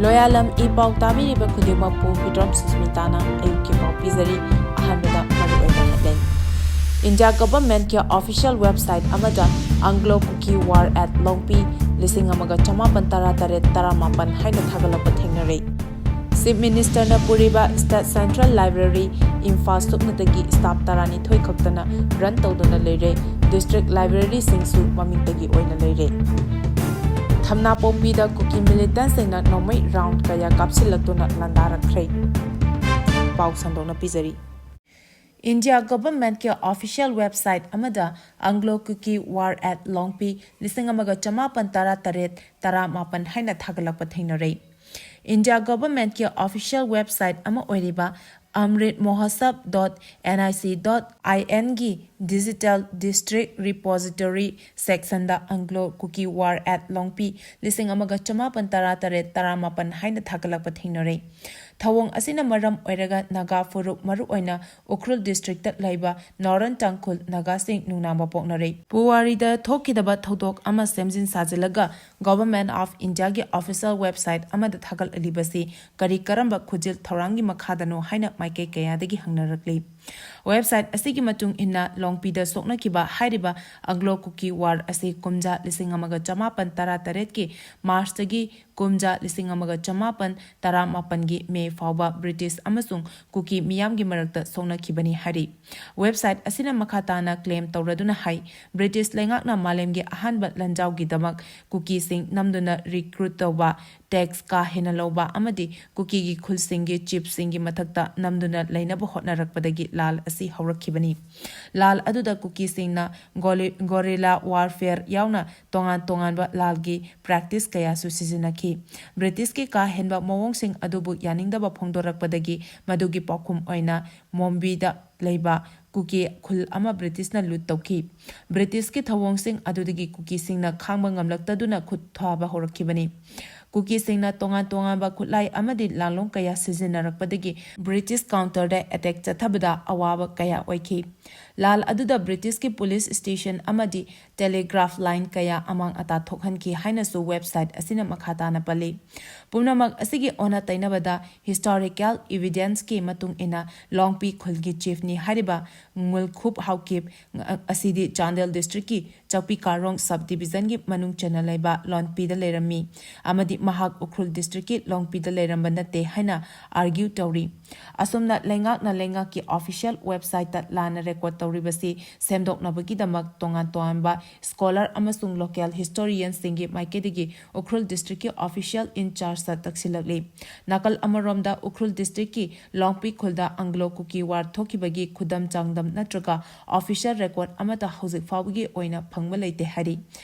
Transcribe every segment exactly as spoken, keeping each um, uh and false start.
ꯂꯣꯌꯥꯂꯝ E ꯄꯥꯎ ꯇꯥꯕꯤꯔꯤꯕ ꯈꯨꯗꯤꯡꯃꯛꯄꯨ ꯍꯤꯗ꯭ꯔꯣꯝ ꯁꯨꯁꯃꯤꯇꯥꯅ ꯑꯌꯨꯛꯀꯤ ꯄꯥꯎ ꯄꯤꯖꯔꯤ꯫ ꯑꯍꯥꯟꯕꯗ ꯃꯔꯨꯑꯣꯏꯕ headline꯫ ꯏꯟꯗꯤꯌꯥ governmentꯀꯤ official website ꯑꯃꯗ Anglo Kuki War at Longpi ꯂꯤꯁꯤꯡ ꯑꯃꯒ ꯆꯃꯥꯄꯟ ꯇꯔꯥ ꯇꯔꯦꯠ ꯇꯔꯥ ꯃꯥꯄꯟ ꯍꯥꯏꯅ ꯊꯥꯒꯠꯂꯛꯄ ꯊꯦꯡꯅꯔꯦ꯫ Chief Ministerꯅ ꯄꯨꯔꯤꯕ State Central Library ꯏꯝꯐꯥꯜ ꯁꯨꯞꯅꯇꯒꯤ staff ꯇꯔꯥꯅꯤꯊꯣꯏ ꯈꯛꯇꯅ run ꯇꯧꯗꯨꯅ ꯂꯩꯔꯦ꯫ District libraryꯁꯤꯡꯁꯨ ꯃꯃꯤꯡꯇꯒꯤ ꯑꯣꯏꯅ ꯂꯩꯔꯦ꯫ ꯊꯝꯅꯥꯄꯣꯛꯄꯤꯗ ꯀꯨꯀꯤ militantꯁꯤꯡꯅ ꯅꯣꯡꯃꯩ round ꯀꯌꯥ ꯀꯥꯞꯁꯤꯜꯂꯛꯇꯨꯅ ꯂꯥꯟꯗꯥꯔꯛꯈ꯭ꯔꯦ꯫ ꯄꯥꯎ ꯁꯟꯗꯣꯛꯅ ꯄꯤꯖꯔꯤ꯫ ꯏꯟꯗꯤꯌꯥ governmentꯀꯤ official website ꯑꯃꯗ Anglo Kuki War at Longpi ꯂꯤꯁꯤꯡ ꯑꯃꯒ ꯆꯃꯥꯄꯟ ꯇꯔꯥ ꯇꯔꯦꯠ ꯇꯔꯥ ꯃꯥꯄꯟ ꯍꯥꯏꯅ ꯊꯥꯒꯠꯂꯛꯄ ꯊꯦꯡꯅꯔꯦ꯫ ꯏꯟꯗꯤꯌꯥ governmentꯀꯤ official website ꯑꯃ ꯑꯣꯏꯔꯤꯕ amrit mahotsav dot nic dot inꯒꯤ Digital District Repository sectionꯗ Anglo Kuki War at Longpi ꯂꯤꯁꯤꯡ ꯑꯃꯒ ꯆꯃꯥꯄꯟ ꯇꯔꯥ ꯇꯔꯦꯠ ꯇꯔꯥ ꯃꯥꯄꯟ ꯍꯥꯏꯅ ꯊꯥꯒꯠꯂꯛꯄ ꯊꯦꯡꯅꯔꯦ꯫ ꯊꯧꯑꯣꯡ ꯑꯁꯤꯅ ꯃꯔꯝ ꯑꯣꯏꯔꯒ ꯅꯥꯒꯥ ꯐꯨꯔꯨꯞ, ꯃꯔꯨꯑꯣꯏꯅ ꯎꯈ꯭ꯔꯨꯜ districtꯇ ꯂꯩꯕ ꯅꯥꯎꯔꯟ ꯇꯥꯡꯈꯨꯜ ꯅꯥꯒꯥꯁꯤꯡ ꯅꯨꯡꯅꯥꯡꯕ ꯄꯣꯛꯅꯔꯦ꯫ ꯄꯨꯋꯥꯔꯤꯗ ꯊꯣꯛꯈꯤꯗꯕ ꯊꯧꯗꯣꯛ ꯑꯃ ꯁꯦꯝꯖꯤꯟ ꯁꯥꯖꯤꯜꯂꯒ Government of Indiaꯒꯤ official website ꯑꯃꯗ ꯊꯥꯒꯠꯂꯛꯂꯤꯕꯁꯤ ꯀꯔꯤ ꯀꯔꯝꯕ ꯈꯨꯖꯤꯜ ꯊꯧꯔꯥꯡꯒꯤ ꯃꯈꯥꯗꯅꯣ ꯍꯥꯏꯅ ꯃꯥꯏꯀꯩ ꯀꯌꯥꯗꯒꯤ ꯍꯪꯅꯔꯛꯂꯤ꯫ Website ꯑꯁꯤꯒꯤ ꯃꯇꯨꯡ ꯏꯟꯅ, ꯂꯣꯡꯄꯤꯗ ꯁꯣꯛꯅꯈꯤꯕ ꯍꯥꯏꯔꯤꯕ Anglo Kuki War ꯑꯁꯤ ꯀꯨꯝꯖꯥ ꯂꯤꯁꯤꯡ ꯑꯃꯒ ꯆꯃꯥꯄꯟ ꯇꯔꯥ ꯇꯔꯦꯠꯀꯤ Marchꯇꯒꯤ ꯀꯨꯝꯖꯥ ꯂꯤꯁꯤꯡ ꯑꯃꯒ ꯆꯃꯥꯄꯟ ꯇꯔꯥ ꯃꯥꯄꯟꯒꯤ May ꯐꯥꯎꯕ British ꯑꯃꯁꯨꯡ ꯀꯨꯀꯤ ꯃꯤꯌꯥꯝꯒꯤ ꯃꯔꯛꯇ ꯁꯣꯛꯅꯈꯤꯕꯅꯤ ꯍꯥꯏꯔꯤ꯫ Website ꯑꯁꯤꯅ ꯃꯈꯥ ꯇꯥꯅ claim ꯇꯧꯔꯗꯨꯅ ꯍꯥꯏ, British ꯂꯩꯉꯥꯛꯅ ꯃꯥꯂꯦꯝꯒꯤ ꯑꯍꯥꯟꯕ ꯂꯥꯟꯖꯥꯎꯒꯤꯗꯃꯛ ꯀꯨꯀꯤꯁꯤꯡ ꯅꯝꯗꯨꯅ recruit ꯇꯧꯕ, tax ꯀꯥ ꯍꯦꯟꯅ ꯂꯧꯕ ꯑꯃꯗꯤ ꯀꯨꯀꯤꯒꯤ ꯈꯨꯜꯁꯤꯡꯒꯤ chiefꯁꯤꯡꯒꯤ ꯃꯊꯛꯇ ꯅꯝꯗꯨꯅ ꯂꯩꯅꯕ ꯍꯣꯠꯅꯔꯛꯄꯗꯒꯤ ꯂꯥꯜ ꯑꯁꯤ ꯍꯧꯔꯛꯈꯤꯕꯅꯤ꯫ ꯂꯥꯜ ꯑꯗꯨꯗ ꯀꯨꯀꯤꯁꯤꯡꯅ ꯒꯣꯂꯤ-, guerrilla warfare ꯌꯥꯎꯅ ꯇꯣꯉꯥꯟ ꯇꯣꯉꯥꯟꯕ ꯂꯥꯜꯒꯤ practice ꯀꯌꯥꯁꯨ ꯁꯤꯖꯤꯟꯅꯈꯤ꯫ Britishꯀꯤ ꯀꯥ ꯍꯦꯟꯕ ꯃꯑꯣꯡꯁꯤꯡ ꯑꯗꯨꯕꯨ ꯌꯥꯅꯤꯡꯗꯕ ꯐꯣꯡꯗꯣꯔꯛꯄꯗꯒꯤ ꯃꯗꯨꯒꯤ ꯄꯥꯎꯈꯨꯝ ꯑꯣꯏꯅ ꯃꯣꯝꯕꯤꯗ ꯂꯩꯕ ꯀꯨꯀꯤ ꯈꯨꯜ ꯑꯃ Britishꯅ loot ꯇꯧꯈꯤ꯫ Britishꯀꯤ ꯊꯧꯑꯣꯡꯁꯤꯡ ꯑꯗꯨꯗꯒꯤ ꯀꯨꯀꯤꯁꯤꯡꯅ ꯈꯥꯡꯕ ꯉꯝꯂꯛꯇꯗꯨꯅ ꯈꯨꯠ ꯊꯥꯕ ꯍꯧꯔꯛꯈꯤꯕꯅꯤ꯫ ꯀꯨꯀꯤꯁꯤꯡꯅ ꯇꯣꯉꯥꯟ ꯇꯣꯉꯥꯟꯕ ꯈꯨꯠꯂꯥꯏ ꯑꯃꯗꯤ ꯂꯥꯡꯂꯣꯡ ꯀꯌꯥ ꯁꯤꯖꯤꯟꯅꯔꯛꯄꯗꯒꯤ ꯕ꯭ꯔꯤꯇꯤꯁ ꯀꯥꯎꯟꯇꯔꯗ ꯑꯦꯇꯦꯛ ꯆꯠꯊꯕꯗ ꯑꯋꯥꯕ ꯀꯌꯥ ꯑꯣꯏꯈꯤ꯫ ꯂꯥꯜ ꯑꯗꯨꯗ ꯕ꯭ꯔꯤꯇꯤꯁꯀꯤ ꯄꯨꯂꯤꯁ ꯁ꯭ꯇꯦꯁꯟ ꯑꯃꯗꯤ ꯇꯦꯂꯤꯒ꯭ꯔꯥꯐ ꯂꯥꯏꯟ ꯀꯌꯥ ꯑꯃꯥꯡ ꯑꯇꯥ ꯊꯣꯛꯍꯟꯈꯤ ꯍꯥꯏꯅꯁꯨ ꯋꯦꯕꯁꯥꯏꯠ ꯑꯁꯤꯅ ꯃꯈꯥ ꯇꯥꯅ ꯄꯜꯂꯤ꯫ ꯄꯨꯝꯅꯃꯛ ꯑꯁꯤꯒꯤ ꯑꯣꯟꯅ ꯇꯩꯅꯕꯗ ꯍꯤꯁꯇꯣꯔꯤꯀꯦꯜ ꯏꯚꯤꯗꯦꯟꯁꯀꯤ ꯃꯇꯨꯡ ꯏꯟꯅ ꯂꯣꯡꯄꯤ ꯈꯨꯜꯒꯤ ꯆꯤꯐꯅꯤ ꯍꯥꯏꯔꯤꯕ ꯉꯨꯜꯈꯨꯞ ꯍꯥꯎꯀꯤꯞ ꯑꯁꯤꯗꯤ ꯆꯥꯟꯗꯦꯜ ꯗꯤꯁꯇ꯭ꯔꯤꯛꯀꯤ ꯆꯥꯛꯄꯤ ꯀꯥꯔꯣꯡ ꯁꯕ ꯗꯤꯕꯤꯖꯟꯒꯤ ꯃꯅꯨꯡ ꯆꯟꯅ ꯂꯩꯕ ꯂꯣꯟꯄꯤꯗ ꯂꯩꯔꯝꯃꯤ ꯑꯃꯗꯤ ꯃꯍꯥꯛ ꯎꯈ꯭ꯔꯨꯜ ꯗꯤꯁꯇ꯭ꯔꯤꯛꯀꯤ ꯂꯣꯡꯄꯤꯗ ꯂꯩꯔꯝꯕ ꯅꯠꯇꯦ ꯍꯥꯏꯅ ꯑꯥꯔꯒ꯭ꯌꯨ ꯇꯧꯔꯤ꯫ ꯑꯁꯨꯝꯅ ꯂꯩꯉꯥꯛꯅ ꯂꯩꯉꯥꯛꯀꯤ ꯑꯣꯐꯤꯁꯤꯌꯦꯜ ꯋꯦꯕꯁꯥꯏꯠꯇ ꯂꯥꯟꯅ ꯔꯦꯀꯣꯔꯗ ꯇꯧꯔꯤꯕꯁꯤ ꯁꯦꯝꯗꯣꯛꯅꯕꯒꯤꯗꯃꯛ ꯇꯣꯉꯥꯟ ꯇꯣꯉꯥꯟꯕ ꯁ꯭ꯀꯣꯂꯔ ꯑꯃꯁꯨꯡ ꯂꯣꯀꯦꯜ ꯍꯤꯁꯇꯣꯔꯤꯌꯟꯁꯤꯡꯒꯤ ꯃꯥꯏꯀꯩꯗꯒꯤ ꯎꯈ꯭ꯔꯨꯜ ꯗꯤꯁꯇ꯭ꯔꯤꯛꯀꯤ ꯑꯣꯐꯤꯁꯤꯌꯦꯜ ꯏꯟꯆꯥꯔꯖꯇ ꯇꯛꯁꯤꯜꯂꯛꯂꯤ꯫ ꯅꯥꯀꯜ ꯑꯃꯔꯣꯝꯗ ꯎꯈ꯭ꯔꯨꯜ ꯗꯤꯁꯇ꯭ꯔꯤꯛꯀꯤ ꯂꯣꯡꯄꯤ ꯈꯨꯜꯗ ꯑꯪꯒ꯭ꯂꯣ ꯀꯨꯀꯤ ꯋꯥꯔ ꯊꯣꯛꯈꯤꯕꯒꯤ ꯈꯨꯗꯝ ꯆꯥꯡꯗꯝ ꯅꯠꯇ꯭ꯔꯒ ꯑꯣꯐꯤꯁꯤꯌꯦꯜ ꯔꯦꯀꯣꯔꯗ ꯑꯃꯠꯇ ꯍꯧꯖꯤꯛ ꯐꯥꯎꯕꯒꯤ ꯑꯣꯏꯅ ꯐꯪꯕ ꯂꯩꯇꯦ ꯍꯥꯏꯔꯤ꯫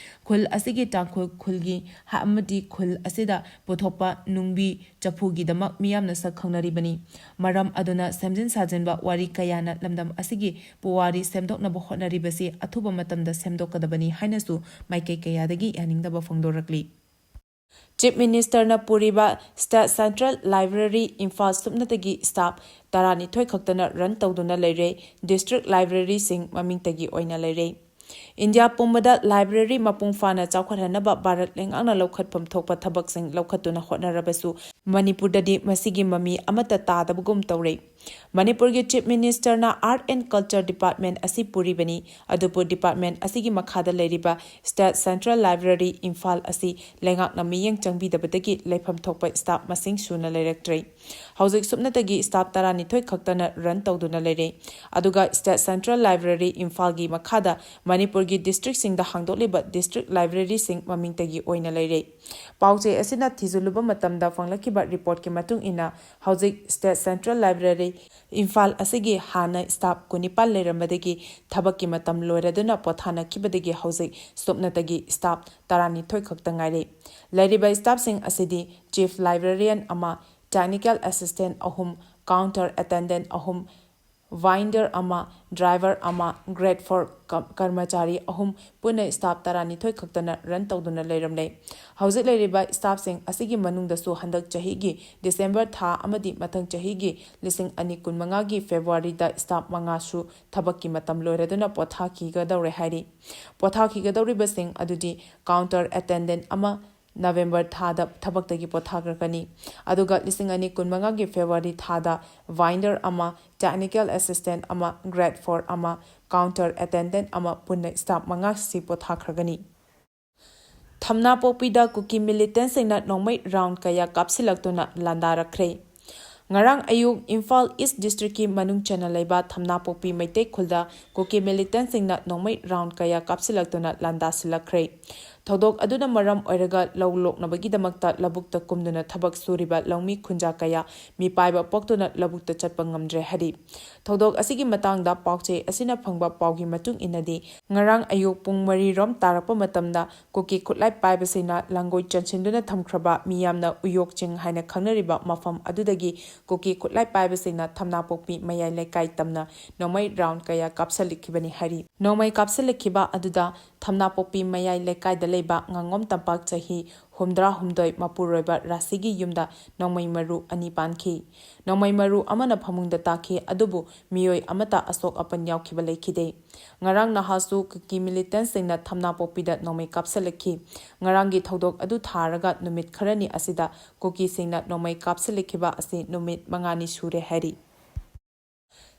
ꯈꯨꯜ ꯑꯁꯤꯒꯤ ꯇꯥꯡꯈꯨꯜ ꯈꯨꯜꯒꯤ ꯑꯃꯗꯤ ꯈꯨꯜ ꯑꯁꯤꯗ ꯄꯨꯊꯣꯛꯄ ꯅꯨꯡꯕꯤ ꯆꯐꯨꯒꯤꯗꯃꯛ ꯃꯤꯌꯥꯝꯅ ꯁꯛ ꯈꯪꯅꯔꯤꯕꯅꯤ꯫ ꯃꯔꯝ ꯑꯗꯨꯅ ꯁꯦꯝꯖꯤꯟ ꯁꯥꯖꯤꯟꯕ ꯋꯥꯔꯤ ꯀꯌꯥꯅ ꯂꯝꯗꯝ ꯑꯁꯤꯒꯤ ꯄꯨꯋꯥꯔꯤ ꯁꯦꯝꯗꯣꯛꯅꯕ ꯍꯣꯠꯅꯔꯤꯕꯁꯤ ꯑꯊꯨꯕ ꯃꯇꯝꯗ ꯁꯦꯝꯗꯣꯛꯀꯗꯕꯅꯤ ꯍꯥꯏꯅꯁꯨ ꯃꯥꯏꯀꯩ ꯀꯌꯥꯗꯒꯤ ꯌꯥꯅꯤꯡꯗꯕ ꯐꯣꯡꯗꯣꯔꯛꯂꯤ꯫ ꯆꯤꯐ ꯃꯤꯅꯤꯁꯇꯔꯅ ꯄꯨꯔꯤꯕ ꯁ꯭ꯇꯦꯠ ꯁꯦꯟꯇ꯭ꯔꯦꯜ ꯂꯥꯏꯕ꯭ꯔꯦꯔꯤ ꯏꯝꯐꯥꯜ ꯁꯨꯞꯅꯇꯒꯤ ꯁ꯭ꯇꯥꯐ ꯇꯔꯥꯅꯤꯊꯣꯏ ꯈꯛꯇꯅ ꯔꯟ ꯇꯧꯗꯨꯅ ꯂꯩꯔꯦ꯫ ꯗꯤꯁꯇ꯭ꯔꯤꯛ ꯂꯥꯏꯕ꯭ꯔꯦꯔꯤꯁꯤꯡ ꯃꯃꯤꯡꯇꯒꯤ ꯑꯣꯏꯅ ꯂꯩꯔꯦ꯫ ꯏꯟꯗꯤꯌꯥ ꯄꯨꯝꯕꯗ ꯂꯥꯏꯕ꯭ꯔꯦꯔꯤ ꯃꯄꯨꯡ ꯐꯥꯅ ꯆꯥꯎꯈꯠꯍꯟꯅꯕ ꯚꯥꯔꯠ ꯂꯩꯉꯥꯛꯅ ꯂꯧꯈꯠꯐꯝ ꯊꯣꯛꯄ ꯊꯕꯛꯁꯤꯡ ꯂꯧꯈꯠꯇꯨꯅ ꯍꯣꯠꯅꯔꯕꯁꯨ ꯃꯅꯤꯄꯨꯔꯗꯗꯤ ꯃꯁꯤꯒꯤ ꯃꯃꯤ ꯑꯃꯠꯇ ꯇꯥꯗꯕꯒꯨꯝ ꯇꯧꯔꯦ꯫ ꯃꯅꯤꯄꯨꯔꯒꯤ ꯆꯤꯐ ꯃꯤꯅꯤꯁꯇꯔꯅ ꯑꯥꯔꯠ ꯑꯦꯟ ꯀꯜꯆꯔ ꯗꯤꯄꯥꯔꯠꯃꯦꯟ ꯑꯁꯤ ꯄꯨꯔꯤꯕꯅꯤ, ꯑꯗꯨꯕꯨ ꯗꯤꯄꯥꯔꯠꯃꯦꯟ ꯑꯁꯤꯒꯤ ꯃꯈꯥꯗ ꯂꯩꯔꯤꯕ ꯁ꯭ꯇꯦꯠ ꯁꯦꯟꯇ꯭ꯔꯦꯜ ꯂꯥꯏꯕ꯭ꯔꯦꯔꯤ ꯏꯝꯐꯥꯜ ꯑꯁꯤ ꯂꯩꯉꯥꯛꯅ ꯃꯤꯠꯌꯦꯡ ꯆꯪꯕꯤꯗꯕꯗꯒꯤ ꯂꯩꯐꯝ ꯊꯣꯛꯄ ꯁ꯭ꯇꯥꯐ ꯃꯁꯤꯡ ꯁꯨꯅ ꯂꯩꯔꯛꯇ꯭ꯔꯦ꯫ ꯍꯧꯖꯤꯛ ꯁꯨꯞꯅꯇꯒꯤ ꯁ꯭ꯇꯥꯐ ꯇꯔꯥꯅꯤꯊꯣꯏ ꯈꯛꯇꯅ ꯔꯟ ꯇꯧꯗꯨꯅ ꯂꯩꯔꯦ꯫ ꯑꯗꯨꯒ ꯁ꯭ꯇꯦꯠ ꯁꯦꯟꯇ꯭ꯔꯦꯜ ꯂꯥꯏꯕ꯭ꯔꯦꯔꯤ ꯏꯝꯐꯥꯜꯒꯤ ꯃꯈꯥꯗ ꯃꯅꯤꯄꯨꯔꯒꯤ ꯗꯤꯁꯇ꯭ꯔꯤꯛꯁꯤꯡꯗ ꯍꯥꯡꯗꯣꯛꯂꯤꯕ ꯗꯤꯁꯇ꯭ꯔꯤꯛ ꯂꯥꯏꯕ꯭ꯔꯦꯔꯤꯁꯤꯡ ꯃꯃꯤꯡꯇꯒꯤ ꯑꯣꯏꯅ ꯂꯩꯔꯦ꯫ ꯄꯥꯎꯆꯦ ꯑꯁꯤꯅ ꯊꯤꯖꯤꯜꯂꯨꯕ ꯃꯇꯝꯗ ꯐꯪꯂꯛꯈꯤꯕ ꯔꯤꯄꯣꯔꯠꯀꯤ ꯃꯇꯨꯡ ꯏꯟꯅ, ꯍꯧꯖꯤꯛ ꯁ꯭ꯇꯦꯠ ꯁꯦꯟꯇ꯭ꯔꯦꯜ ꯂꯥꯏꯕ꯭ꯔꯦꯔꯤ ꯏꯝꯐꯥꯜ ꯑꯁꯤꯒꯤ ꯍꯥꯟꯅ ꯁ꯭ꯇꯥꯐ ꯀꯨꯟꯅꯤꯄꯥꯜ ꯂꯩꯔꯝꯕꯗꯒꯤ ꯊꯕꯛꯀꯤ ꯃꯇꯝ ꯂꯣꯏꯔꯗꯨꯅ ꯄꯣꯊꯥꯅꯈꯤꯕꯗꯒꯤ ꯍꯧꯖꯤꯛ ꯁꯨꯞꯅꯇꯒꯤ ꯁ꯭ꯇꯥꯐ ꯇꯔꯥꯅꯤꯊꯣꯏ ꯈꯛꯇ ꯉꯥꯏꯔꯦ꯫ ꯂꯩꯔꯤꯕ ꯁ꯭ꯇꯥꯐꯁꯤꯡ ꯑꯁꯤꯗꯤ ꯆꯤꯐ ꯂꯥꯏꯕ꯭ꯔꯦꯔꯤꯌꯟ ꯑꯃ, ꯇꯦꯛꯅꯤꯀꯦꯜ ꯑꯦꯁꯤꯁꯇꯦꯟꯠ ꯑꯍꯨꯝ, ꯀꯥꯎꯟꯇꯔ ꯑꯦꯇꯦꯟꯗꯦꯟꯠ ꯑꯍꯨꯝ, ꯚꯥꯏꯟꯗꯔ ꯑꯃ, ꯗ꯭ꯔꯥꯏꯚꯔ ꯑꯃ, ꯒ꯭ꯔꯦꯗ ꯐꯣꯔ ꯀ-, ꯀꯔꯃꯆꯥꯔꯤ ꯑꯍꯨꯝ, ꯄꯨꯟꯅ ꯁ꯭ꯇꯥꯐ ꯇꯔꯥꯅꯤꯊꯣꯏ ꯈꯛꯇꯅ ꯔꯟ ꯇꯧꯗꯨꯅ ꯂꯩꯔꯝꯂꯦ꯫ ꯍꯧꯖꯤꯛ ꯂꯩꯔꯤꯕ ꯁ꯭ꯇꯥꯐꯁꯤꯡ ꯑꯁꯤꯒꯤ ꯃꯅꯨꯡꯗꯁꯨ ꯍꯟꯗꯛ ꯆꯍꯤꯒꯤ ꯗꯤꯁꯦꯝꯕꯔ ꯊꯥ ꯑꯃꯗꯤ ꯃꯊꯪ ꯆꯍꯤꯒꯤ ꯂꯤꯁꯤꯡ ꯑꯅꯤ ꯀꯨꯟꯃꯉꯥꯒꯤ ꯐꯦꯕ꯭ꯔꯨꯋꯥꯔꯤꯗ ꯁ꯭ꯇꯥꯐ ꯃꯉꯥꯁꯨ ꯊꯕꯛꯀꯤ ꯃꯇꯝ ꯂꯣꯏꯔꯗꯨꯅ ꯄꯣꯊꯥꯈꯤꯒꯗꯧꯔꯦ ꯍꯥꯏꯔꯤ꯫ ꯄꯣꯊꯥꯈꯤꯒꯗꯧꯔꯤꯕꯁꯤꯡ ꯑꯗꯨꯗꯤ ꯀꯥꯎꯟꯇꯔ ꯑꯦꯇꯦꯟꯗꯦꯟꯠ ꯑꯃ ꯅꯕꯦꯝꯕꯔ ꯊꯥꯗ ꯊꯕꯛꯇꯒꯤ ꯄꯣꯊꯥꯈ꯭ꯔꯒꯅꯤ꯫ ꯑꯗꯨꯒ ꯂꯤꯁꯤꯡ ꯑꯅꯤ ꯀꯨꯟꯃꯉꯥꯒꯤ ꯐꯦꯕ꯭ꯔꯨꯋꯥꯔꯤ ꯊꯥꯗ ꯚꯥꯏꯟꯗꯔ ꯑꯃ, ꯇꯦꯛꯅꯤꯀꯦꯜ ꯑꯦꯁꯤꯁꯇꯦꯟꯠ ꯑꯃ, ꯒ꯭ꯔꯦꯗ ꯐꯣꯔ ꯑꯃ, ꯀꯥꯎꯟꯇꯔ ꯑꯦꯇꯦꯟꯗꯦꯟꯠ ꯑꯃ ꯄꯨꯟꯅ ꯁ꯭ꯇꯥꯐ ꯃꯉꯥꯁꯤ ꯄꯣꯊꯥꯈ꯭ꯔꯒꯅꯤ꯫ ꯊꯝꯅꯥꯄꯣꯛꯄꯤꯗ ꯀꯨꯀꯤ ꯃꯤꯂꯤꯇꯦꯟꯠꯁꯤꯡꯅ ꯅꯣꯡꯃꯩ ꯔꯥꯎꯟ ꯀꯌꯥ ꯀꯥꯞꯁꯤꯜꯂꯛꯇꯨꯅ ꯂꯥꯟꯗꯥꯔꯛꯈ꯭ꯔꯦ꯫ ꯉꯔꯥꯡ ꯑꯌꯨꯛ ꯏꯝꯐꯥꯜ ꯏꯁ ꯗꯤꯁꯇ꯭ꯔꯤꯛꯀꯤ ꯃꯅꯨꯡ ꯆꯟꯅ ꯂꯩꯕ ꯊꯝꯅꯥꯄꯣꯛꯄꯤ ꯃꯩꯇꯩ ꯈꯨꯜꯗ ꯀꯨꯀꯤ ꯃꯤꯂꯤꯇꯦꯟꯠꯁꯤꯡꯅ ꯅꯣꯡꯃꯩ ꯔꯥꯎꯟ ꯀꯌꯥ ꯀꯥꯞꯁꯤꯜꯂꯛꯇꯨꯅ ꯂꯥꯟꯗꯥꯁꯤꯜꯂꯛꯈ꯭ꯔꯦ꯫ ꯊꯧꯗꯣꯛ ꯑꯗꯨꯅ ꯃꯔꯝ ꯑꯣꯏꯔꯒ ꯂꯧ ꯂꯣꯛꯅꯕꯒꯤꯗꯃꯛꯇ ꯂꯧꯕꯨꯛꯇ ꯀꯨꯝꯗꯨꯅ ꯊꯕꯛ ꯁꯨꯔꯤꯕ ꯂꯧꯃꯤ ꯈꯨꯟꯖꯥ ꯀꯌꯥ ꯃꯤꯄꯥꯏꯕ ꯄꯣꯛꯇꯨꯅ ꯂꯧꯕꯨꯛꯇ ꯆꯠꯄ ꯉꯝꯗ꯭ꯔꯦ ꯍꯥꯏꯔꯤ꯫ ꯊꯧꯗꯣꯛ ꯑꯁꯤꯒꯤ ꯃꯇꯥꯡꯗ ꯄꯥꯎꯆꯦ ꯑꯁꯤꯅ ꯐꯪꯕ ꯄꯥꯎꯒꯤ ꯃꯇꯨꯡ ꯏꯟꯅꯗꯤ, ꯉꯔꯥꯡ ꯑꯌꯨꯛ ꯄꯨꯡ ꯃꯔꯤ ꯔꯣꯝ ꯇꯥꯔꯛꯄ ꯃꯇꯝꯗ ꯀꯨꯀꯤ ꯈꯨꯠꯂꯥꯏ ꯄꯥꯏꯕꯁꯤꯡꯅ ꯂꯥꯡꯒꯣꯏ ꯆꯟꯁꯤꯟꯗꯨꯅ ꯊꯝꯈ꯭ꯔꯕ ꯃꯤꯌꯥꯝꯅ ꯎꯌꯣꯛ ꯆꯤꯡ ꯍꯥꯏꯅ ꯈꯪꯅꯔꯤꯕ ꯃꯐꯝ ꯑꯗꯨꯗꯒꯤ ꯀꯨꯀꯤ ꯈꯨꯠꯂꯥꯏ ꯄꯥꯏꯕꯁꯤꯡꯅ ꯊꯝꯅꯥꯄꯣꯛꯄꯤ ꯃꯌꯥꯏ ꯂꯩꯀꯥꯏ ꯇꯝꯅ ꯅꯣꯡꯃꯩ ꯔꯥꯎꯟ ꯀꯌꯥ ꯀꯥꯞꯁꯤꯜꯂꯛꯈꯤꯕꯅꯤ ꯍꯥꯏꯔꯤ꯫ ꯅꯣꯡꯃꯩ ꯀꯥꯞꯁꯤꯜꯂꯛꯈꯤꯕ ꯑꯗꯨꯗ ꯊꯝꯅꯥꯄꯣꯛꯄꯤ ꯃꯌꯥꯏ ꯂꯩꯀꯥꯏꯗ ꯂꯩꯕ ꯉꯥꯉꯣꯝ ꯇꯝꯄꯥꯛ, ꯆꯍꯤ ꯍꯨꯝꯗ꯭ꯔꯥ ꯍꯨꯝꯗꯣꯏ, ꯃꯄꯨꯔꯣꯏꯕ ꯔꯥꯁꯤꯒꯤ ꯌꯨꯝꯗ ꯅꯣꯡꯃꯩ ꯃꯔꯨ ꯑꯅꯤ ꯄꯥꯟꯈꯤ꯫ ꯅꯣꯡꯃꯩ ꯃꯔꯨ ꯑꯃꯅ ꯐꯃꯨꯡꯗ ꯇꯥꯈꯤ, ꯑꯗꯨꯕꯨ ꯃꯤꯑꯣꯏ ꯑꯃꯠꯇ ꯑꯁꯣꯛ ꯑꯄꯟ ꯌꯥꯎꯈꯤꯕ ꯂꯩꯈꯤꯗꯦ꯫ ꯉꯔꯥꯡ ꯅꯍꯥꯁꯨ ꯀꯨꯀꯤ ꯃꯤꯂꯤꯇꯦꯟꯠꯁꯤꯡꯅ ꯊꯝꯅꯥꯄꯣꯛꯄꯤꯗ ꯅꯣꯡꯃꯩ ꯀꯥꯞꯁꯤꯜꯂꯛꯈꯤ꯫ ꯉꯔꯥꯡꯒꯤ ꯊꯧꯗꯣꯛ ꯑꯗꯨ ꯊꯥꯔꯒ ꯅꯨꯃꯤꯠ ꯈꯔꯅꯤ ꯑꯁꯤꯗ ꯀꯨꯀꯤꯁꯤꯡꯅ ꯅꯣꯡꯃꯩ ꯀꯥꯞꯁꯤꯜꯂꯛꯈꯤꯕ ꯑꯁꯤ ꯅꯨꯃꯤꯠ ꯃꯉꯥꯅꯤ ꯁꯨꯔꯦ ꯍꯥꯏꯔꯤ꯫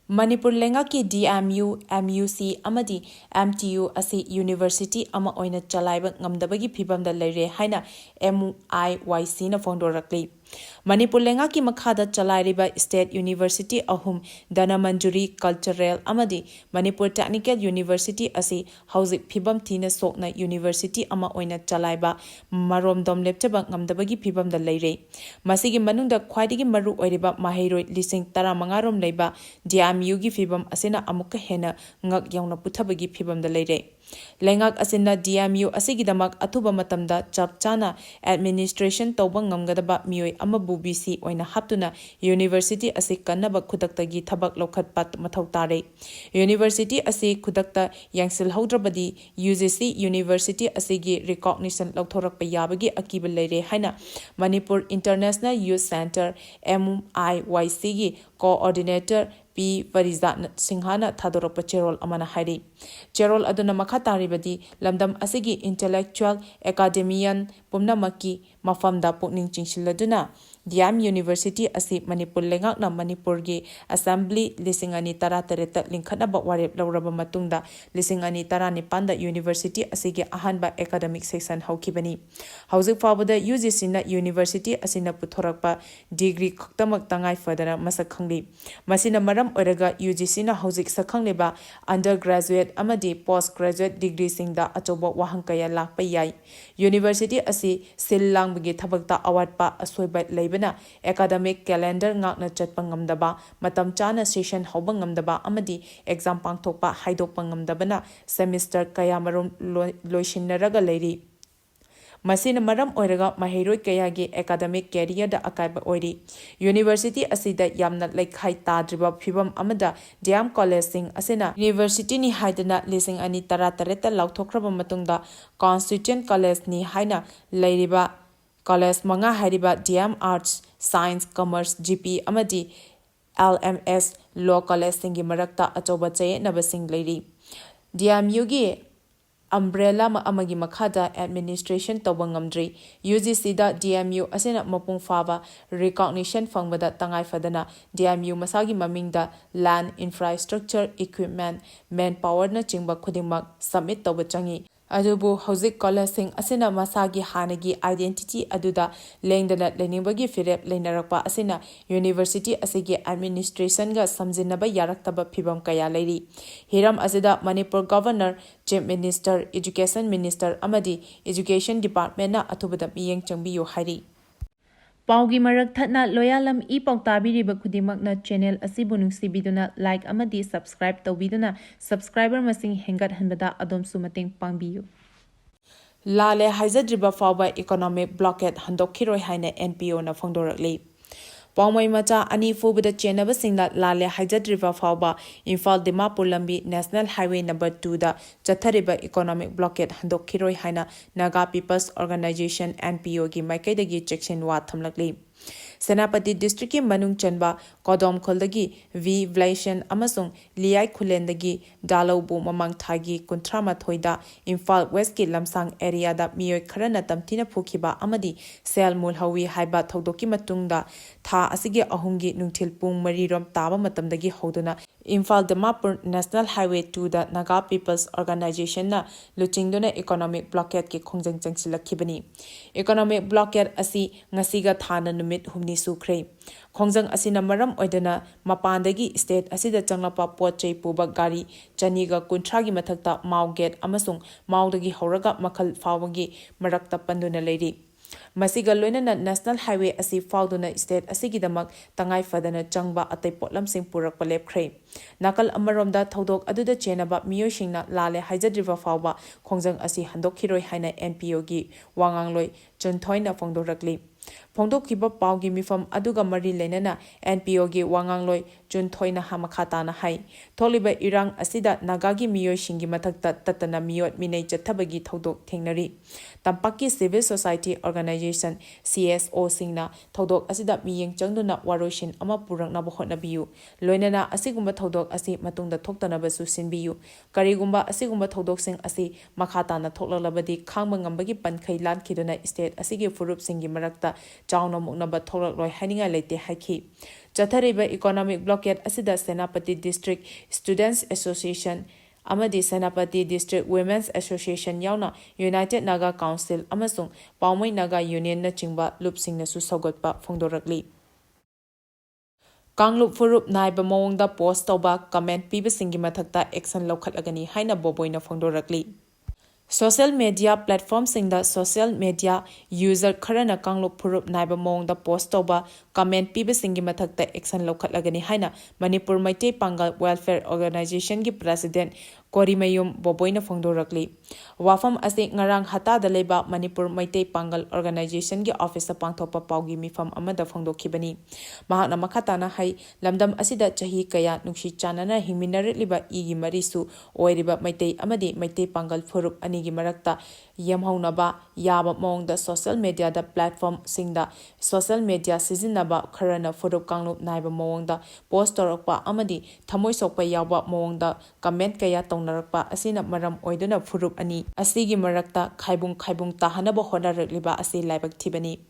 ꯃꯅꯤꯄꯨꯔ ꯂꯩꯉꯥꯛꯀꯤ D M U, M U C ꯑꯃꯗꯤ ꯑꯦꯝ ꯇꯤ ꯌꯨ ꯑꯁꯤ ꯌꯨꯅꯤꯚꯔꯁꯤꯇꯤ ꯑꯃ ꯑꯣꯏꯅ ꯆꯂꯥꯏꯕ ꯉꯝꯗꯕꯒꯤ ꯐꯤꯚꯝꯗ ꯂꯩꯔꯦ ꯍꯥꯏꯅ ꯑꯦꯝ ꯑꯥꯏ ꯋꯥꯏ ꯁꯤꯅ ꯐꯣꯡꯗꯣꯔꯛꯂꯤ꯫ ꯃꯅꯤꯄꯨꯔ ꯂꯩꯉꯥꯛꯀꯤ ꯃꯈꯥꯗ ꯆꯂꯥꯏꯔꯤꯕ ꯁ꯭ꯇꯦꯠ ꯌꯨꯅꯤꯚꯔꯁꯤꯇꯤ ꯑꯍꯨꯝ, ꯙꯅꯃꯟꯖꯨꯔꯤ, ꯀꯜꯆꯔꯦꯜ ꯑꯃꯗꯤ ꯃꯅꯤꯄꯨꯔ ꯇꯦꯛꯅꯤꯀꯦꯜ ꯌꯨꯅꯤꯚꯔꯁꯤꯇꯤ ꯑꯁꯤ ꯍꯧꯖꯤꯛ ꯐꯤꯚꯝ ꯊꯤꯅ ꯁꯣꯛꯅ ꯌꯨꯅꯤꯚꯔꯁꯤꯇꯤ ꯑꯃ ꯑꯣꯏꯅ ꯆꯂꯥꯏꯕ ꯃꯔꯣꯝꯗꯣꯝ ꯂꯦꯞꯆꯕ ꯉꯝꯗꯕꯒꯤ ꯐꯤꯚꯝꯗ ꯂꯩꯔꯦ꯫ ꯃꯁꯤꯒꯤ ꯃꯅꯨꯡꯗ ꯈ꯭ꯋꯥꯏꯗꯒꯤ ꯃꯔꯨ ꯑꯣꯏꯔꯤꯕ ꯃꯍꯩꯔꯣꯏ ꯂꯤꯁꯤꯡ ꯇꯔꯥꯃꯉꯥ ꯔꯣꯝ ꯂꯩꯕ ꯗꯤ ꯑꯦꯝ ꯌꯨꯒꯤ ꯐꯤꯚꯝ ꯑꯁꯤꯅ ꯑꯃꯨꯛꯀ ꯍꯦꯟꯅ ꯉꯛ ꯌꯧꯅ ꯄꯨꯊꯕꯒꯤ ꯐꯤꯚꯝꯗ ꯂꯩꯔꯦ꯫ ꯂꯩꯉꯥꯛ ꯑꯁꯤꯅ D M U ꯑꯁꯤꯒꯤꯗꯃꯛ ꯑꯊꯨꯕ ꯃꯇꯝꯗ ꯆꯞ ꯆꯥꯅ administration ꯇꯧꯕ ꯉꯝꯒꯗꯕ ꯃꯤꯑꯣꯏ ꯑꯃꯕꯨ V C ꯑꯣꯏꯅ ꯍꯥꯞꯇꯨꯅ university ꯑꯁꯤ ꯀꯟꯅꯕ ꯈꯨꯗꯛꯇꯒꯤ ꯊꯕꯛ ꯂꯧꯈꯠꯄ ꯃꯊꯧ ꯇꯥꯔꯦ꯫ University ꯑꯁꯤ ꯈꯨꯗꯛꯇ ꯌꯦꯡꯁꯤꯜꯍꯧꯗ꯭ꯔꯕꯗꯤ U G C university ꯑꯁꯤꯒꯤ recognition ꯂꯧꯊꯣꯔꯛꯄ ꯌꯥꯕꯒꯤ ꯑꯀꯤꯕ ꯂꯩꯔꯦ ꯍꯥꯏꯅ Manipur International Youth Centre, M I Y C ꯒꯤ coordinator P ꯄꯔꯤꯖꯥꯠ ꯁꯤꯡꯍꯅ ꯊꯥꯗꯣꯔꯛꯄ ꯆꯦꯔꯣꯜ ꯑꯃꯅ ꯍꯥꯏꯔꯤ꯫ ꯆꯦꯔꯣꯜ ꯑꯗꯨꯅ ꯃꯈꯥ ꯇꯥꯔꯤꯕꯗꯤ, ꯂꯝꯗꯝ ꯑꯁꯤꯒꯤ intellectual, academician ꯄꯨꯝꯅꯃꯛꯀꯤ ꯃꯐꯝꯗ ꯄꯨꯛꯅꯤꯡ ꯆꯤꯡꯁꯤꯜꯂꯗꯨꯅ D M University ꯑꯁꯤ ꯃꯅꯤꯄꯨꯔ ꯂꯩꯉꯥꯛꯅ ꯃꯅꯤꯄꯨꯔꯒꯤ Assembly ꯂꯤꯁꯤꯡ ꯑꯅꯤ ꯇꯔꯥꯇꯔꯦꯠꯇ ꯂꯤꯡꯈꯠꯅꯕ ꯋꯥꯔꯦꯞ ꯂꯧꯔꯕ ꯃꯇꯨꯡꯗ ꯂꯤꯁꯤꯡ ꯑꯅꯤ ꯇꯔꯥꯅꯤꯄꯥꯟꯗ university ꯑꯁꯤꯒꯤ ꯑꯍꯥꯟꯕ academic session ꯍꯧꯈꯤꯕꯅꯤ꯫ ꯍꯧꯖꯤꯛ ꯐꯥꯎꯕꯗ U G C ꯅ university ꯑꯁꯤꯅ ꯄꯨꯊꯣꯔꯛꯄ degree ꯈꯛꯇꯃꯛ ꯇꯉꯥꯏ ꯐꯗꯅ ꯃꯁꯛ ꯈꯪꯂꯤ꯫ ꯃꯁꯤꯅ ꯃꯔꯝ ꯑꯣꯏꯔꯒ U G C ꯅ ꯍꯧꯖꯤꯛ ꯁꯛꯈꯪꯂꯤꯕ undergraduate ꯑꯃꯗꯤ postgraduate degreeꯁꯤꯡꯗ ꯑꯆꯧꯕ ꯋꯥꯍꯪ ꯀꯌꯥ ꯂꯥꯛꯄ ꯌꯥꯏ꯫ University ꯑꯁꯤ ꯁꯤꯜ ꯂꯥꯡꯕꯒꯤ ꯊꯕꯛꯇ ꯑꯋꯥꯠꯄ ꯑꯁꯣꯏꯕ ꯂꯩꯕꯅ academic calendar ꯉꯥꯛꯅ ꯆꯠꯄ ꯉꯝꯗꯕ, ꯃꯇꯝ ꯆꯥꯅ session ꯍꯧꯕ ꯉꯝꯗꯕ ꯑꯃꯗꯤ exam ꯄꯥꯡꯊꯣꯛꯄ ꯍꯥꯏꯗꯣꯛꯄ ꯉꯝꯗꯕꯅ semester ꯀꯌꯥꯃꯔꯨꯝ ꯂꯣꯏ-, ꯂꯣꯏꯁꯤꯟꯅꯔꯒ ꯂꯩꯔꯤ꯫ ꯃꯁꯤꯅ ꯃꯔꯝ ꯑꯣꯏꯔꯒ ꯃꯍꯩꯔꯣꯏ ꯀꯌꯥꯒꯤ academic careerꯗ ꯑꯀꯥꯏꯕ ꯑꯣꯏꯔꯤ꯫ University ꯑꯁꯤꯗ ꯌꯥꯝꯅ ꯂꯩꯈꯥꯏ ꯇꯥꯗ꯭ꯔꯤꯕ ꯐꯤꯚꯝ ꯑꯃꯗ D M collegeꯁꯤꯡ ꯑꯁꯤꯅ universityꯅꯤ ꯍꯥꯏꯗꯅ ꯂꯤꯁꯤꯡ ꯑꯅꯤ ꯇꯔꯥꯇꯔꯦꯠꯇ ꯂꯥꯎꯊꯣꯛꯈ꯭ꯔꯕ ꯃꯇꯨꯡꯗ constituent collegeꯅꯤ ꯍꯥꯏꯅ ꯂꯩꯔꯤꯕ college ꯃꯉꯥ ꯍꯥꯏꯔꯤꯕ D M Arts, Science, Commerce, G P ꯑꯃꯗꯤ L M S Law collegeꯁꯤꯡꯒꯤ ꯃꯔꯛꯇ ꯑꯆꯧꯕ ꯆꯌꯦꯠꯅꯕꯁꯤꯡ ꯂꯩꯔꯤ꯫ D M Uꯒꯤ umbrella ꯑꯃ-, ꯑꯃꯒꯤ ꯃꯈꯥꯗ administration ꯇꯧꯕ ꯉꯝꯗ꯭ꯔꯤ꯫ U G Cꯗ D M U ꯑꯁꯤꯅ ꯃꯄꯨꯡ ꯐꯥꯕ recognition ꯐꯪꯕꯗ ꯇꯉꯥꯏ ꯐꯗꯅ D M U ꯃꯁꯥꯒꯤ ꯃꯃꯤꯡꯗ land, infrastructure, equipment, manpowerꯅꯆꯤꯡꯕ ꯈꯨꯗꯤꯡꯃꯛ submit ꯇꯧꯕ ꯆꯪꯏ꯫ ꯑꯗꯨꯕꯨ ꯍꯧꯖꯤꯛ collegeꯁꯤꯡ ꯑꯁꯤꯅ ꯃꯁꯥꯒꯤ ꯍꯥꯟꯅꯒꯤ identity ꯑꯗꯨꯗ ꯂꯦꯡꯗꯅ ꯂꯩꯅꯤꯡꯕꯒꯤ ꯐꯤꯔꯦꯞ ꯂꯩꯅꯔꯛꯄ ꯑꯁꯤꯅ university ꯑꯁꯤꯒꯤ administrationꯒ ꯁꯝꯖꯤꯟꯅꯕ ꯌꯥꯔꯛꯇꯕ ꯐꯤꯚꯝ ꯀꯌꯥ ꯂꯩꯔꯤ꯫ ꯍꯤꯔꯝ ꯑꯁꯤꯗ Manipur Governor, Chief Minister, Education Minister ꯑꯃꯗꯤ Education Departmentꯅ ꯑꯊꯨꯕꯗ ꯃꯤꯠꯌꯦꯡ ꯆꯪꯕꯤꯌꯨ ꯍꯥꯏꯔꯤ꯫ ꯄꯥꯎꯒꯤ ꯃꯔꯛ ꯊꯠꯅ ꯂꯣꯌꯥꯂꯝ ꯏ ꯄꯥꯎ ꯇꯥꯕꯤꯔꯤꯕ ꯈꯨꯗꯤꯡꯃꯛꯅ channel ꯑꯁꯤꯕꯨ ꯅꯨꯡꯁꯤꯕꯤꯗꯨꯅ like ꯑꯃꯗꯤ subscribe ꯇꯧꯕꯤꯗꯨꯅ subscriber ꯃꯁꯤꯡ ꯍꯦꯟꯒꯠꯍꯟꯕꯗ ꯑꯗꯣꯝꯁꯨ ꯃꯇꯦꯡ ꯄꯥꯡꯕꯤꯌꯨ꯫ ꯂꯥꯜꯂꯦ ꯍꯥꯏꯖꯗ꯭ꯔꯤꯕ ꯐꯥꯎꯕ economic blockade ꯍꯟꯗꯣꯛꯈꯤꯔꯣꯏ ꯍꯥꯏꯅ N P O ꯅ ꯐꯣꯡꯗꯣꯔꯛꯂꯤ꯫ ꯄꯥꯎꯃꯩ ꯃꯆꯥ ꯑꯅꯤ ꯐꯨꯕꯗ ꯆꯦꯟꯅꯕꯁꯤꯡꯅ ꯂꯥꯜꯂꯦ ꯍꯥꯏꯖꯗ꯭ꯔꯤꯕ ꯐꯥꯎꯕ ꯏꯝꯐꯥꯜ ꯗꯤꯃꯥꯄꯨꯔ ꯂꯝꯕꯤ National Highway number two ꯗ ꯆꯠꯊꯔꯤꯕ economic blockade ꯍꯟꯗꯣꯛꯈꯤꯔꯣꯏ ꯍꯥꯏꯅ Naga People's Organisation, N P O ꯒꯤ ꯃꯥꯏꯀꯩꯗꯒꯤ ꯆꯦꯛꯁꯤꯟ ꯋꯥ ꯊꯝꯂꯛꯂꯤ꯫ ꯁꯦꯅꯥꯄꯇꯤ district ꯀꯤ ꯃꯅꯨꯡ ꯆꯟꯕ ꯀꯣꯗꯣꯝꯈꯣꯜꯗꯒꯤ V ꯕ꯭ꯂꯩꯁꯟ ꯑꯃꯁꯨꯡ ꯂꯤꯌꯥꯏ ꯈꯨꯂꯦꯟꯗꯒꯤ ꯗꯥꯂꯧꯕꯨ ꯃꯃꯥꯡ ꯊꯥꯒꯤ ꯀꯨꯟꯊ꯭ꯔꯥ ꯃꯥꯊꯣꯏꯗ ꯏꯝꯐꯥꯜ West ꯀꯤ ꯂꯝꯁꯥꯡ area ꯗ ꯃꯤꯑꯣꯏ ꯈꯔꯅ ꯇꯝꯊꯤꯅ ꯐꯨꯈꯤꯕ ꯑꯃꯗꯤ ꯁꯦꯜ ꯃꯨꯜꯍꯧꯏ ꯍꯥꯏꯕ ꯊꯧꯗꯣꯛꯀꯤ ꯃꯇꯨꯡꯗ ꯊꯥ ꯑꯁꯤꯒꯤ ꯑꯍꯨꯝꯒꯤ ꯅꯨꯡꯊꯤꯜ ꯄꯨꯡ ꯃꯔꯤ ꯔꯣꯝ ꯇꯥꯕ ꯃꯇꯝꯗꯒꯤ ꯍꯧꯗꯨꯅ Imphal Dimapur National Highway two ꯗ Naga People's Organisation ꯅ ꯂꯨꯆꯤꯡꯗꯨꯅ economic blockade ꯀꯤ ꯈꯣꯡꯖꯪ ꯆꯪꯁꯤꯜꯂꯛꯈꯤꯕꯅꯤ꯫ Economic blockade ꯑꯁꯤ ꯉꯁꯤꯒ ꯊꯥꯅ ꯅꯨꯃꯤꯠ ꯍꯨꯝꯅꯤ ꯁꯨꯈ꯭ꯔꯦ꯫ ꯈꯣꯡꯖꯪ ꯑꯁꯤꯅ ꯃꯔꯝ ꯑꯣꯏꯗꯨꯅ ꯃꯄꯥꯟꯗꯒꯤ state ꯑꯁꯤꯗ ꯆꯪꯂꯛꯄ ꯄꯣꯠ ꯆꯩ ꯄꯨꯕ ꯒꯥꯔꯤ ꯆꯅꯤꯒ ꯀꯨꯟꯊ꯭ꯔꯥꯒꯤ ꯃꯊꯛꯇ ꯃꯥꯎ gate ꯑꯃꯁꯨꯡ ꯃꯥꯎꯗꯒꯤ ꯍꯧꯔꯒ ꯃꯈꯜ ꯐꯥꯎꯕꯒꯤ ꯃꯔꯛꯇ ꯄꯟꯗꯨꯅ ꯂꯩꯔꯤ꯫ ꯃꯁꯤꯒ ꯂꯣꯏꯅꯅ National Highway ꯑꯁꯤ ꯐꯥꯎꯗꯨꯅ state ꯑꯁꯤꯒꯤꯗꯃꯛ ꯇꯉꯥꯏ ꯐꯗꯅ ꯆꯪꯕ ꯑꯇꯩ ꯄꯣꯠꯂꯝꯁꯤꯡ ꯄꯨꯔꯛꯄ ꯂꯦꯞꯈ꯭ꯔꯦ꯫ ꯅꯥꯀꯜ ꯑꯃꯔꯣꯝꯗ ꯊꯧꯗꯣꯛ ꯑꯗꯨꯗ ꯆꯦꯟꯅꯕ ꯃꯤꯑꯣꯏꯁꯤꯡꯅ ꯂꯥꯜꯂꯦ ꯍꯥꯏꯖꯗ꯭ꯔꯤꯕ ꯐꯥꯎꯕ ꯈꯣꯡꯖꯪ ꯑꯁꯤ ꯍꯟꯗꯣꯛꯈꯤꯔꯣꯏ ꯍꯥꯏꯅ N P O ꯒꯤ ꯋꯥꯉꯥꯡꯂꯣꯏ ꯆꯨꯟꯊꯣꯏꯅ ꯐꯣꯡꯗꯣꯔꯛꯂꯤ꯫ ꯐꯣꯡꯗꯣꯛꯈꯤꯕ ꯄꯥꯎꯒꯤ ꯃꯤꯐꯝ ꯑꯗꯨꯒ ꯃꯔꯤ ꯂꯩꯅꯅ N P O ꯒꯤ ꯋꯥꯉꯥꯡꯂꯣꯏ ꯆꯨꯟꯊꯣꯏꯅ ꯍꯥ-, ꯃꯈꯥ ꯇꯥꯅ ꯍꯥꯏ, ꯊꯣꯛꯂꯤꯕ ꯏꯔꯥꯡ ꯑꯁꯤꯗ ꯅꯥꯒꯥꯒꯤ ꯃꯤꯑꯣꯏꯁꯤꯡꯒꯤ ꯃꯊꯛꯇ ꯇꯠꯇꯅ ꯃꯤꯑꯣꯠ ꯃꯤꯅꯩ ꯆꯠꯊꯕꯒꯤ ꯊꯧꯗꯣꯛ ꯊꯦꯡꯅꯔꯤ꯫ ꯇꯝꯄꯥꯛꯀꯤ civil society organisation, C S O ꯁꯤꯡꯅ ꯊꯧꯗꯣꯛ ꯑꯁꯤꯗ ꯃꯤꯠꯌꯦꯡ ꯆꯪꯗꯨꯅ ꯋꯥꯔꯣꯏꯁꯤꯟ ꯑꯃ ꯄꯨꯔꯛꯅꯕ ꯍꯣꯠꯅꯕꯤꯌꯨ꯫ ꯂꯣꯏꯅꯅ ꯑꯁꯤꯒꯨꯝꯕ ꯊꯧꯗꯣꯛ ꯑꯁꯤ ꯃꯇꯨꯡꯗ ꯊꯣꯛꯇꯅꯕꯁꯨ ꯁꯤꯟꯕꯤꯌꯨ꯫ ꯀꯔꯤꯒꯨꯝꯕ ꯑꯁꯤꯒꯨꯝꯕ ꯊꯧꯗꯣꯛꯁꯤꯡ ꯑꯁꯤ ꯃꯈꯥ ꯇꯥꯅ ꯊꯣꯛꯂꯛꯂꯕꯗꯤ ꯈꯥꯡꯕ ꯉꯝꯕꯒꯤ ꯄꯟꯈꯩ ꯂꯥꯟꯈꯤꯗꯨꯅ state ꯑꯁꯤꯒꯤ ꯐꯨꯔꯨꯞꯁꯤꯡꯒꯤ ꯃꯔꯛꯇ ꯆꯥꯎꯅ ꯃꯨꯛꯅꯕ ꯊꯣꯛꯂꯛꯂꯣꯏ ꯍꯥꯏꯅꯤꯡꯉꯥꯏ ꯂꯩꯇꯦ ꯍꯥꯏꯈꯤ꯫ ꯆꯠꯊꯔꯤꯕ economic blockade ꯑꯁꯤꯗ ꯁꯦꯅꯥꯄꯇꯤ District Students Association ꯑꯃꯗꯤ ꯁꯦꯅꯥꯄꯇꯤ District Women's Association ꯌꯥꯎꯅ United Naga Council ꯑꯃꯁꯨꯡ ꯄꯥꯎꯃꯩ Naga Union ꯅꯆꯤꯡꯕ ꯂꯨꯞꯁꯤꯡꯅꯁꯨ ꯁꯧꯒꯠꯄ ꯐꯣꯡꯗꯣꯔꯛꯂꯤ꯫ ꯀꯥꯡꯂꯨꯞ ꯐꯨꯔꯨꯞ ꯅꯥꯏꯕ ꯃꯑꯣꯡꯗ post ꯇꯧꯕ, comment ꯄꯤꯕꯁꯤꯡꯒꯤ ꯃꯊꯛꯇ action ꯂꯧꯈꯠꯂꯒꯅꯤ ꯍꯥꯏꯅ ꯕꯣꯕꯣꯏꯅ ꯐꯣꯡꯗꯣꯔꯛꯂꯤ꯫ Social media platformꯁꯤꯡꯗ social media user ꯈꯔꯅ ꯀꯥꯡꯂꯨꯞ ꯐꯨꯔꯨꯞ ꯅꯥꯏꯕ ꯃꯑꯣꯡꯗ post ꯇꯧꯕ, comment ꯄꯤꯕꯁꯤꯡꯒꯤ ꯃꯊꯛꯇ action ꯂꯧꯈꯠꯂꯒꯅꯤ ꯍꯥꯏꯅ ꯃꯅꯤꯄꯨꯔ ꯃꯩꯇꯩ ꯄꯥꯡꯒꯜ Welfare Organizationꯒꯤ president ꯀꯣꯔꯤꯃꯌꯨꯝ ꯕꯣꯕꯣꯏꯅ ꯐꯣꯡꯗꯣꯔꯛꯂꯤ꯫ ꯋꯥꯐꯝ ꯑꯁꯤ ꯉꯔꯥꯡ ꯍꯇꯥꯗ ꯂꯩꯕ ꯃꯅꯤꯄꯨꯔ ꯃꯩꯇꯩ ꯄꯥꯡꯒꯜ organizationꯒꯤ officeꯇ ꯄꯥꯡꯊꯣꯛꯄ ꯄꯥꯎꯒꯤ ꯃꯤꯐꯝ ꯑꯃꯗ ꯐꯣꯡꯗꯣꯛꯈꯤꯕꯅꯤ꯫ ꯃꯍꯥꯛꯅ ꯃꯈꯥ ꯇꯥꯅ ꯍꯥꯏ, ꯂꯝꯗꯝ ꯑꯁꯤꯗ ꯆꯍꯤ ꯀꯌꯥ ꯅꯨꯡꯁꯤ ꯆꯥꯟꯅꯅ ꯍꯤꯡꯃꯤꯟꯅꯔꯛꯂꯤꯕ ꯏꯒꯤ ꯃꯔꯤꯁꯨ ꯑꯣꯏꯔꯤꯕ ꯃꯩꯇꯩ ꯑꯃꯗꯤ ꯃꯩꯇꯩ ꯄꯥꯡꯒꯜ ꯐꯨꯔꯨꯞ ꯑꯅꯤꯒꯤ ꯃꯔꯛꯇ ꯌꯦꯝꯍꯧꯅꯕ ꯌꯥꯕ ꯃꯑꯣꯡꯗ social mediaꯗ platformꯁꯤꯡꯗ social media ꯁꯤꯖꯤꯟꯅꯕ ꯈꯔꯅ ꯐꯨꯔꯨꯞ ꯀꯥꯡꯂꯨꯞ ꯅꯥꯏꯕ ꯃꯑꯣꯡꯗ post ꯇꯧꯔꯛꯄ ꯑꯃꯗꯤ ꯊꯃꯣꯏ ꯁꯣꯛꯄ ꯌꯥꯎꯕ ꯃꯑꯣꯡꯗ comment ꯀꯌꯥ ꯇꯧꯅꯔꯛꯄ ꯑꯁꯤꯅ ꯃꯔꯝ ꯑꯣꯏꯗꯨꯅ ꯐꯨꯔꯨꯞ ꯑꯅꯤ ꯑꯁꯤꯒꯤ ꯃꯔꯛꯇ ꯈꯥꯏꯕꯨꯡ ꯈꯥꯏꯕꯨꯡ ꯇꯥꯍꯟꯅꯕ ꯍꯣꯠꯅꯔꯛꯂꯤꯕ ꯑꯁꯤ ꯂꯥꯏꯕꯛ ꯊꯤꯕꯅꯤ꯫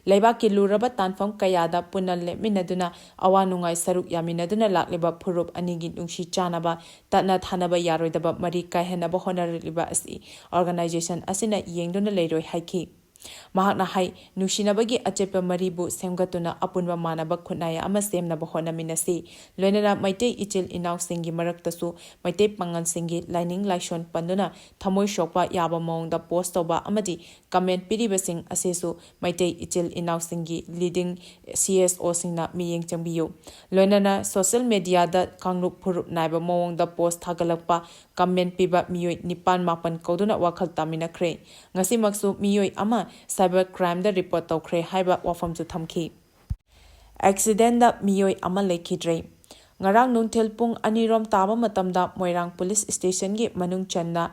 ꯂꯩꯕꯥꯛꯀꯤ ꯂꯨꯔꯕ ꯇꯥꯟꯐꯝ ꯀꯌꯥꯗ ꯄꯨꯟꯅ ꯂꯦꯞꯃꯤꯟꯅꯗꯨꯅ ꯑꯋꯥ ꯅꯨꯡꯉꯥꯏ ꯁꯔꯨꯛ ꯌꯥꯃꯤꯟꯅꯗꯨꯅ ꯂꯥꯛꯂꯤꯕ ꯐꯨꯔꯨꯞ ꯑꯅꯤꯒꯤ ꯅꯨꯡꯁꯤ ꯆꯥꯟꯅꯕ ꯇꯠꯅ ꯊꯥꯅꯕ ꯌꯥꯔꯣꯏꯗꯕ ꯃꯔꯤ ꯀꯥꯏꯍꯟꯅꯕ ꯍꯣꯠꯅꯔꯛꯂꯤꯕ ꯑꯁꯤ organization ꯑꯁꯤꯅ ꯌꯦꯡꯗꯨꯅ ꯂꯩꯔꯣꯏ ꯍꯥꯏꯈꯤ꯫ ꯃꯍꯥꯛꯅ ꯍꯥꯏ, ꯅꯨꯡꯁꯤꯅꯕꯒꯤ ꯑꯆꯦꯠꯄ ꯃꯔꯤꯕꯨ ꯁꯦꯝꯒꯠꯇꯨꯅ ꯑꯄꯨꯟꯕ ꯃꯥꯟꯅꯕ ꯈꯨꯟꯅꯥꯏ ꯑꯃ ꯁꯦꯝꯅꯕ ꯍꯣꯠꯅꯃꯤꯟꯅꯁꯤ꯫ ꯂꯣꯏꯅꯅ ꯃꯩꯇꯩ ꯏꯆꯤꯜ ꯏꯅꯥꯎꯁꯤꯡꯒꯤ ꯃꯔꯛꯇꯁꯨ ꯃꯩꯇꯩ ꯄꯥꯉꯜꯁꯤꯡꯒꯤ ꯂꯥꯏꯅꯤꯡ ꯂꯥꯏꯁꯣꯟ ꯄꯟꯗꯨꯅ ꯊꯃꯣꯏ ꯁꯣꯛꯄ ꯌꯥꯕ ꯃꯑꯣꯡꯗ post ꯇꯧꯕ ꯑꯃꯗꯤ comment ꯄꯤꯔꯤꯕꯁꯤꯡ ꯑꯁꯤꯁꯨ ꯃꯩꯇꯩ ꯏꯆꯤꯜ ꯏꯅꯥꯎꯁꯤꯡꯒꯤ leading CSOꯁꯤꯡꯅ ꯃꯤꯠꯌꯦꯡ ꯆꯪꯕꯤꯌꯨ꯫ ꯂꯣꯏꯅꯅ social mediaꯗ ꯀꯥꯡꯂꯨꯞ ꯐꯨꯔꯨꯞ ꯅꯥꯏꯕ ꯃꯑꯣꯡꯗ post ꯊꯥꯒꯠꯂꯛꯄ, comment ꯄꯤꯕ ꯃꯤꯑꯣꯏ ꯅꯤꯄꯥꯟ ꯃꯥꯄꯟ ꯀꯧꯗꯨꯅ ꯋꯥꯈꯜ ꯇꯥꯃꯤꯟꯅꯈ꯭ꯔꯦ꯫ ꯉꯁꯤꯃꯛꯁꯨ ꯃꯤꯑꯣꯏ ꯑꯃ cyber crimeꯗ report ꯇꯧꯈ꯭ꯔꯦ ꯍꯥꯏꯕ ꯋꯥꯐꯝꯁꯨ ꯊꯝꯈꯤ꯫ Accidentꯗ ꯃꯤꯑꯣꯏ ꯑꯃ ꯂꯩꯈꯤꯗ꯭ꯔꯦ꯫ ꯉꯔꯥꯡ ꯅꯨꯡꯊꯤꯜ ꯄꯨꯡ ꯑꯅꯤꯔꯣꯝ ꯇꯥꯕ ꯃꯇꯝꯗ ꯃꯣꯏꯔꯥꯡ police stationꯒꯤ ꯃꯅꯨꯡ ꯆꯟꯅ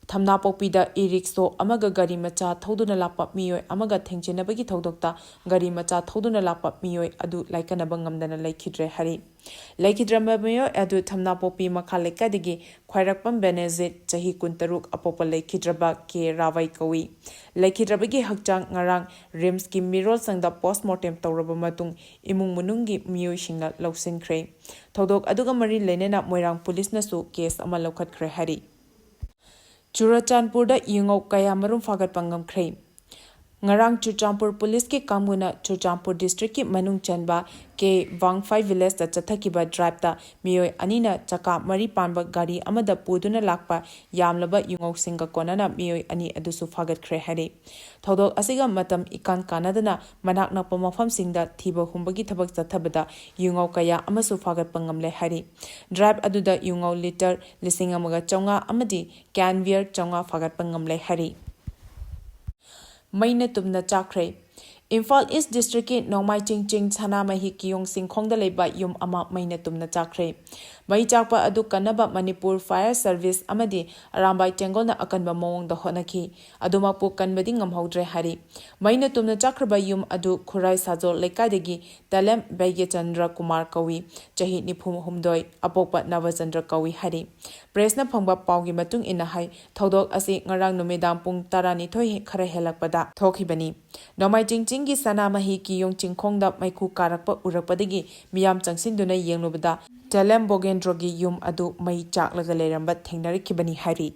ꯊꯝꯅꯥꯄꯣꯛꯄꯤꯗ e-rickshaw ꯑꯃꯒ ꯒꯥꯔꯤ ꯃꯆꯥ ꯊꯧꯗꯨꯅ ꯂꯥꯛꯄ ꯃꯤꯑꯣꯏ ꯑꯃꯒ ꯊꯦꯡꯖꯤꯟꯅꯕꯒꯤ ꯊꯧꯗꯣꯛꯇ ꯒꯥꯔꯤ ꯃꯆꯥ ꯊꯧꯗꯨꯅ ꯂꯥꯛꯄ ꯃꯤꯑꯣꯏ ꯑꯗꯨ ꯂꯥꯏꯀꯠꯅꯕ ꯉꯝꯗꯅ ꯂꯩꯈꯤꯗ꯭ꯔꯦ ꯍꯥꯏꯔꯤ꯫ ꯂꯩꯈꯤꯗ꯭ꯔꯕ ꯃꯤꯑꯣꯏ ꯑꯗꯨ ꯊꯝꯅꯥꯄꯣꯛꯄꯤ ꯃꯈꯥ ꯂꯩꯀꯥꯏꯗꯒꯤ ꯈ꯭ꯋꯥꯏꯔꯥꯛꯄꯝ ꯕꯦꯅꯦꯖꯤꯠ, ꯆꯍꯤ ꯀꯨꯟꯇꯔꯨꯛ, ꯑꯄꯣꯛꯄ ꯂꯩꯈꯤꯗ꯭ꯔꯕ ꯀꯦ ꯔꯥꯕꯩ ꯀꯧꯏ꯫ ꯂꯩꯈꯤꯗ꯭ꯔꯕꯒꯤ ꯍꯛꯆꯥꯡ ꯉꯔꯥꯡ RIMSꯀꯤ ꯃꯤꯔꯣꯜ ꯁꯪꯗ post mortem ꯇꯧꯔꯕ ꯃꯇꯨꯡ ꯏꯃꯨꯡ ꯃꯅꯨꯡꯒꯤ ꯃꯤꯑꯣꯏꯁꯤꯡꯅ ꯂꯧꯁꯤꯟꯈ꯭ꯔꯦ꯫ ꯊꯧꯗꯣꯛ ꯑꯗꯨꯒ ꯃꯔꯤ ꯂꯩꯅꯅ ꯃꯣꯏꯔꯥꯡ policeꯅꯁꯨ case ꯑꯃ ꯂꯧꯈꯠꯈ꯭ꯔꯦ ꯍꯥꯏꯔꯤ꯫ ꯆꯨꯔꯆꯥꯟꯄꯨꯔꯗ ꯌꯦꯉꯧ ꯀꯌꯥ ꯃꯔꯨꯝ ꯐꯥꯒꯠꯄ ꯉꯝꯈ꯭ꯔꯦ꯫ ꯉꯔꯥꯡ ꯆꯨꯔꯆꯥꯟꯄꯨꯔ ꯄꯨꯂꯤꯁꯀꯤ ꯀꯥꯡꯕꯨꯅ ꯆꯨꯔꯆꯥꯟꯄꯨꯔ ꯗꯤꯁꯇ꯭ꯔꯤꯛꯀꯤ ꯃꯅꯨꯡ ꯆꯟꯕ ꯀꯦ ꯋꯥꯡꯐꯥꯏ ꯚꯤꯂꯦꯖꯇ ꯆꯠꯊꯈꯤꯕ ꯗ꯭ꯔꯥꯏꯕꯇ ꯃꯤꯑꯣꯏ ꯑꯅꯤꯅ ꯆꯀꯥ ꯃꯔꯤ ꯄꯥꯟꯕ ꯒꯥꯔꯤ ꯑꯃꯗ ꯄꯨꯗꯨꯅ ꯂꯥꯛꯄ ꯌꯥꯝꯂꯕ ꯌꯨꯉꯧꯁꯤꯡꯒ ꯀꯣꯟꯅꯅ ꯃꯤꯑꯣꯏ ꯑꯅꯤ ꯑꯗꯨꯁꯨ ꯐꯥꯒꯠꯈ꯭ꯔꯦ ꯍꯥꯏꯔꯤ꯫ ꯊꯧꯗꯣꯛ ꯑꯁꯤꯒ ꯃꯇꯝ ꯏꯀꯥꯟ ꯀꯥꯟꯅꯗꯅ ꯃꯅꯥꯛ ꯅꯛꯄ ꯃꯐꯝꯁꯤꯡꯗ ꯊꯤꯕ ꯍꯨꯝꯕꯒꯤ ꯊꯕꯛ ꯆꯠꯊꯕꯗ ꯌꯨꯉꯧ ꯀꯌꯥ ꯑꯃꯁꯨ ꯐꯥꯒꯠꯄ ꯉꯝꯂꯦ ꯍꯥꯏꯔꯤ꯫ ꯗ꯭ꯔꯥꯏꯕ ꯑꯗꯨꯗ ꯌꯨꯉꯧ ꯂꯤꯇꯔ ꯂꯤꯁꯤꯡ ꯑꯃꯒ ꯆꯥꯝꯃꯉꯥ ꯑꯃꯗꯤ ꯀꯦꯟ ꯕꯤꯌꯔ ꯆꯥꯝꯃꯉꯥ ꯐꯥꯒꯠꯄ ꯉꯝꯂꯦ ꯍꯥꯏꯔꯤ꯫ ꯃꯩꯅ ꯇꯨꯝꯅ ꯆꯥꯛꯈ꯭ꯔꯦ꯫ ꯏꯝꯐꯥꯜ ꯏꯁ ꯗꯤꯁꯇ꯭ꯔꯤꯛꯀꯤ ꯅꯣꯡꯃꯥꯏ ꯆꯤꯡꯆꯤꯡ ꯁꯅꯥꯃꯍꯤ ꯀꯤꯌꯣꯡ ꯆꯤꯡꯈꯣꯡꯗ ꯂꯩꯕ ꯌꯨꯝ ꯑꯃ ꯃꯩꯅ ꯇꯨꯝꯅ ꯆꯥꯛꯈ꯭ꯔꯦ꯫ ꯃꯩ ꯆꯥꯛꯄ ꯑꯗꯨ ꯀꯟꯅꯕ ꯃꯅꯤꯄꯨꯔ ꯐꯥꯌꯔ ꯁꯔꯚꯤꯁ ꯑꯃꯗꯤ ꯑꯔꯥꯝꯕꯥꯏ ꯇꯦꯡꯒꯣꯜꯅ ꯑꯀꯟꯕ ꯃꯑꯣꯡꯗ ꯍꯣꯠꯅꯈꯤ꯫ ꯑꯗꯨꯃꯛꯄꯨ ꯀꯟꯕꯗꯤ ꯉꯝꯍꯧꯗ꯭ꯔꯦ ꯍꯥꯏꯔꯤ꯫ ꯃꯩꯅ ꯇꯨꯝꯅ ꯆꯥꯛꯈ꯭ꯔꯕ ꯌꯨꯝ ꯑꯗꯨ ꯈꯨꯔꯥꯏ ꯁꯥꯖꯣꯜ ꯂꯩꯀꯥꯏꯗꯒꯤ ꯇꯦꯂꯦꯝ ꯕꯩꯒ꯭ꯌꯆꯟꯗ꯭ꯔ ꯀꯨꯃꯥꯔ ꯀꯧꯏ, ꯆꯍꯤ ꯅꯤꯐꯨ ꯍꯨꯝꯗꯣꯏ, ꯑꯄꯣꯛꯄ ꯅꯕꯆꯟꯗ꯭ꯔ ꯀꯧꯏ ꯍꯥꯏꯔꯤ꯫ ꯄ꯭ꯔꯦꯁꯅ ꯐꯪꯕ ꯄꯥꯎꯒꯤ ꯃꯇꯨꯡ ꯏꯟꯅ ꯍꯥꯏ, ꯊꯧꯗꯣꯛ ꯑꯁꯤ ꯉꯔꯥꯡ ꯅꯨꯃꯤꯗꯥꯡ ꯄꯨꯡ ꯇꯔꯥꯅꯤꯊꯣꯏ ꯈꯔ ꯍꯦꯜꯂꯛꯄꯗ ꯊꯣꯛꯈꯤꯕꯅꯤ꯫ ꯅꯣꯡꯃꯥꯏ ꯆꯤꯡꯆꯤꯡꯒꯤ ꯁꯅꯥꯃꯍꯤ ꯀꯤꯌꯣꯡ ꯆꯤꯡꯈꯣꯡꯗ ꯃꯩꯈꯨ ꯀꯥꯔꯛꯄ ꯎꯔꯛꯄꯗꯒꯤ ꯃꯤꯌꯥꯝ ꯆꯪꯁꯤꯟꯗꯨꯅ ꯌꯦꯡꯂꯨꯕꯗ ꯇꯦꯂꯦꯝ ꯕꯣꯒꯦꯟꯗ꯭ꯔꯣꯒꯤ ꯌꯨꯝ ꯑꯗꯨ ꯃꯩ ꯆꯥꯛꯂꯒ ꯂꯩꯔꯝꯕ ꯊꯦꯡꯅꯔꯛꯈꯤꯕꯅꯤ ꯍꯥꯏꯔꯤ꯫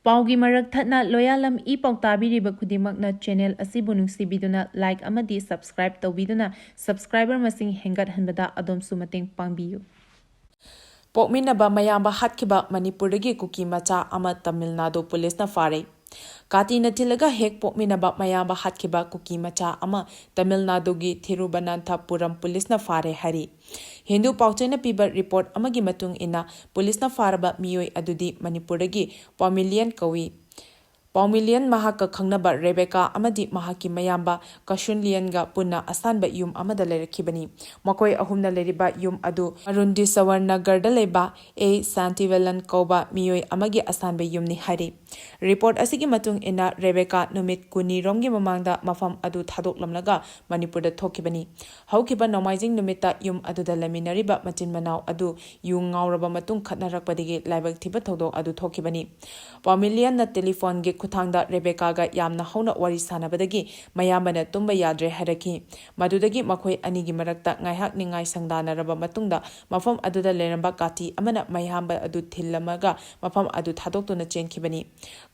ꯄꯥꯎꯒꯤ ꯃꯔꯛ ꯊꯠꯅ ꯂꯣꯌꯥꯂꯝ ꯏ ꯄꯥꯎ ꯇꯥꯕꯤꯔꯤꯕ ꯈꯨꯗꯤꯡꯃꯛꯅ ꯆꯦꯅꯦꯜ ꯑꯁꯤꯕꯨ ꯅꯨꯡꯁꯤꯕꯤꯗꯨꯅ ꯂꯥꯏꯛ ꯑꯃꯗꯤ ꯁꯕꯁꯀ꯭ꯔꯥꯏꯕ ꯇꯧꯕꯤꯗꯨꯅ ꯁꯕꯁꯀ꯭ꯔꯥꯏꯕꯔ ꯃꯁꯤꯡ ꯍꯦꯟꯒꯠꯍꯟꯕꯗ ꯑꯗꯣꯝꯁꯨ ꯃꯇꯦꯡ ꯄꯥꯡꯕꯤꯌꯨ꯫ ꯄꯣꯛꯃꯤꯟꯅꯕ ꯃꯌꯥꯝꯕ ꯍꯥꯠꯈꯤꯕ ꯃꯅꯤꯄꯨꯔꯗꯒꯤ ꯀꯨꯀꯤ ꯃꯆꯥ ꯑꯃ ꯇꯥꯃꯤꯜ ꯅꯥꯗꯨ ꯄꯨꯂꯤꯁꯅ ꯐꯥꯔꯦ꯫ ꯀꯥꯇꯤꯅ ꯊꯤꯜꯂꯒ ꯍꯦꯛ ꯄꯣꯛꯃꯤꯟꯅꯕ ꯃꯌꯥꯝꯕ ꯍꯥꯠꯈꯤꯕ ꯀꯨꯀꯤ ꯃꯆꯥ ꯑꯃ ꯇꯥꯃꯤꯜ ꯅꯥꯗꯨꯒꯤ ꯊꯤꯔꯨꯕꯅꯥꯟꯊꯄꯨꯔꯝ ꯄꯨꯂꯤꯁꯅ ꯐꯥꯔꯦ ꯍꯥꯏꯔꯤ꯫ ꯍꯤꯟꯗꯨ ꯄꯥꯎꯆꯦꯅ ꯄꯤꯕ ꯔꯤꯄꯣꯔꯠ ꯑꯃꯒꯤ ꯃꯇꯨꯡ ꯏꯟꯅ, ꯄꯨꯂꯤꯁꯅ ꯐꯥꯔꯕ ꯃꯤꯑꯣꯏ ꯑꯗꯨꯗꯤ ꯃꯅꯤꯄꯨꯔꯗꯒꯤ ꯄꯥꯎꯃꯤꯂꯤꯌꯟ ꯀꯧꯏ꯫ ꯄꯥꯎꯃꯤꯂꯤꯌꯟ ꯃꯍꯥꯛꯀ ꯈꯪꯅꯕ ꯔꯦꯕꯦꯀꯥ ꯑꯃꯗꯤ ꯃꯍꯥꯛꯀꯤ ꯃꯌꯥꯝꯕ ꯀꯁꯨꯟꯂꯤꯌꯟꯒ ꯄꯨꯟꯅ ꯑꯁꯥꯟꯕ ꯌꯨꯝ ꯑꯃꯗ ꯂꯩꯔꯛꯈꯤꯕꯅꯤ꯫ ꯃꯈꯣꯏ ꯑꯍꯨꯝꯅ ꯂꯩꯔꯤꯕ ꯌꯨꯝ ꯑꯗꯨ ꯑꯔꯨꯟꯗꯤꯁꯋꯔ ꯅꯒꯔꯗ ꯂꯩꯕ ꯑꯦ ꯁꯥꯟꯇꯤꯚꯦꯂꯟ ꯀꯧꯕ ꯃꯤꯑꯣꯏ ꯑꯃꯒꯤ ꯑꯁꯥꯟꯕ ꯌꯨꯝꯅꯤ ꯍꯥꯏꯔꯤ꯫ ꯔꯤꯄꯣꯔꯠ ꯑꯁꯤꯒꯤ ꯃꯇꯨꯡ ꯏꯟꯅ, ꯔꯦꯕꯦꯀꯥ ꯅꯨꯃꯤꯠ ꯀꯨꯟꯅꯤ ꯔꯣꯝꯒꯤ ꯃꯃꯥꯡꯗ ꯃꯐꯝ ꯑꯗꯨ ꯊꯥꯗꯣꯛꯂꯝꯂꯒ ꯃꯅꯤꯄꯨꯔꯗ ꯊꯣꯛꯈꯤꯕꯅꯤ꯫ ꯍꯧꯈꯤꯕ ꯅꯣꯡꯃꯥꯏꯖꯤꯡ ꯅꯨꯃꯤꯠꯇ ꯌꯨꯝ ꯑꯗꯨꯗ ꯂꯩꯃꯤꯟꯅꯔꯤꯕ ꯃꯆꯤꯟ ꯃꯅꯥꯎ ꯑꯗꯨ ꯌꯨ ꯉꯥꯎꯔꯕ ꯃꯇꯨꯡ ꯈꯠꯅꯔꯛꯄꯗꯒꯤ ꯂꯥꯏꯕꯛ ꯊꯤꯕ ꯊꯧꯗꯣꯛ ꯑꯗꯨ ꯊꯣꯛꯈꯤꯕꯅꯤ꯫ ꯄꯥꯃꯤꯂꯤꯌꯟꯅ ꯇꯦꯂꯤꯐꯣꯟꯒꯤ ꯈꯨꯠꯊꯥꯡꯗ ꯔꯦꯕꯦꯀꯥꯒ ꯌꯥꯝꯅ ꯍꯧꯅ ꯋꯥꯔꯤ ꯁꯥꯟꯅꯕꯗꯒꯤ ꯃꯌꯥꯝꯕꯅ ꯇꯨꯝꯕ ꯌꯥꯗ꯭ꯔꯦ ꯍꯥꯏꯔꯛꯈꯤ꯫ ꯃꯗꯨꯗꯒꯤ ꯃꯈꯣꯏ ꯑꯅꯤꯒꯤ ꯃꯔꯛꯇ ꯉꯥꯏꯍꯥꯛ ꯅꯤꯡꯉꯥꯏ ꯁꯪꯗꯥꯅꯔꯕ ꯃꯇꯨꯡꯗ ꯃꯐꯝ ꯑꯗꯨꯗ ꯂꯩꯔꯝꯕ ꯀꯥꯇꯤ ꯑꯃꯅ ꯃꯌꯥꯝꯕ ꯑꯗꯨ ꯊꯤꯜꯂꯝꯃꯒ ꯃꯐꯝ ꯑꯗꯨ ꯊꯥꯗꯣꯛꯇꯨꯅ ꯆꯦꯟꯈꯤꯕꯅꯤ꯫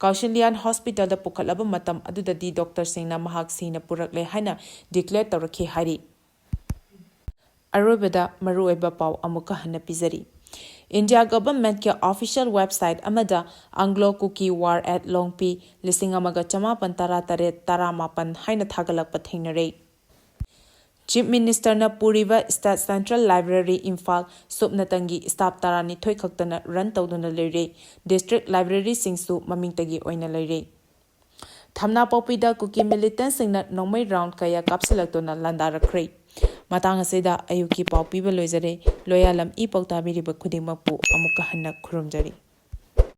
ꯀꯥꯎꯁꯤꯂꯤꯌꯥꯟ ꯍꯣꯁꯄꯤꯇꯥꯜꯗ ꯄꯨꯈꯠꯂꯕ ꯃꯇꯝ ꯑꯗꯨꯗꯗꯤ ꯗꯣꯛꯇꯔꯁꯤꯡꯅ ꯃꯍꯥꯛ ꯁꯤꯅ ꯄꯨꯔꯛꯂꯦ ꯍꯥꯏꯅ ꯗꯤꯀ꯭ꯂꯦꯌꯔ ꯇꯧꯔꯛꯈꯤ ꯍꯥꯏꯔꯤ꯫ ꯑꯔꯣꯏꯕꯗ ꯃꯔꯨꯑꯣꯏꯕ ꯄꯥꯎ ꯑꯃꯨꯛꯀ ꯍꯟꯅ ꯄꯤꯖꯔꯤ꯫ ꯏꯟꯗꯤꯌꯥ ꯒꯚꯔꯟꯃꯦꯟꯠꯀꯤ ꯑꯣꯐꯤꯁꯤꯌꯦꯜ ꯋꯦꯕꯁꯥꯏꯠ ꯑꯃꯗ Anglo Kuki War at Longpi ꯂꯤꯁꯤꯡ ꯑꯃꯒ ꯆꯃꯥꯄꯟ ꯇꯔꯥ ꯇꯔꯦꯠ ꯇꯔꯥꯃꯥꯄꯟ ꯍꯥꯏꯅ ꯊꯥꯒꯠꯂꯛꯄ ꯊꯦꯡꯅꯔꯦ꯫ ꯆꯤꯐ ꯃꯤꯅꯤꯁꯇꯔꯅ ꯄꯨꯔꯤꯕ ꯁ꯭ꯇꯦꯠ ꯁꯦꯟꯇ꯭ꯔꯦꯜ ꯂꯥꯏꯕ꯭ꯔꯦꯔꯤ ꯏꯝꯐꯥꯜ ꯁꯨꯞꯅꯇꯪꯒꯤ ꯁ꯭ꯇꯥꯐ ꯇꯔꯥꯅꯤꯊꯣꯏ ꯈꯛꯇꯅ ꯔꯟ ꯇꯧꯗꯨꯅ ꯂꯩꯔꯦ꯫ ꯗꯤꯁꯇ꯭ꯔꯤꯛ ꯂꯥꯏꯕ꯭ꯔꯦꯔꯤꯁꯤꯡꯁꯨ ꯃꯃꯤꯡꯇꯒꯤ ꯑꯣꯏꯅ ꯂꯩꯔꯦ꯫ ꯊꯝꯅꯥꯄꯣꯛꯄꯤꯗ ꯀꯨꯀꯤ ꯃꯤꯂꯤꯇꯦꯟꯠꯁꯤꯡꯅ ꯅꯣꯡꯃꯩ ꯔꯥꯎꯟ ꯀꯌꯥ ꯀꯥꯞꯁꯤꯜꯂꯛꯇꯨꯅ ꯂꯥꯟꯗꯥꯔꯛꯈ꯭ꯔꯦ꯫ ꯃꯇꯥꯡ ꯑꯁꯤꯗ ꯑꯌꯨꯛꯀꯤ ꯄꯥꯎ ꯄꯤꯕ ꯂꯣꯏꯖꯔꯦ꯫ ꯂꯣꯌꯥꯂꯝ ꯏ ꯄꯥꯎ ꯇꯥꯕꯤꯔꯤꯕ ꯈꯨꯗꯤꯡꯃꯛꯄꯨ ꯑꯃꯨꯛꯀ ꯍꯟꯅ ꯈꯨꯔꯨꯝꯖꯔꯤ꯫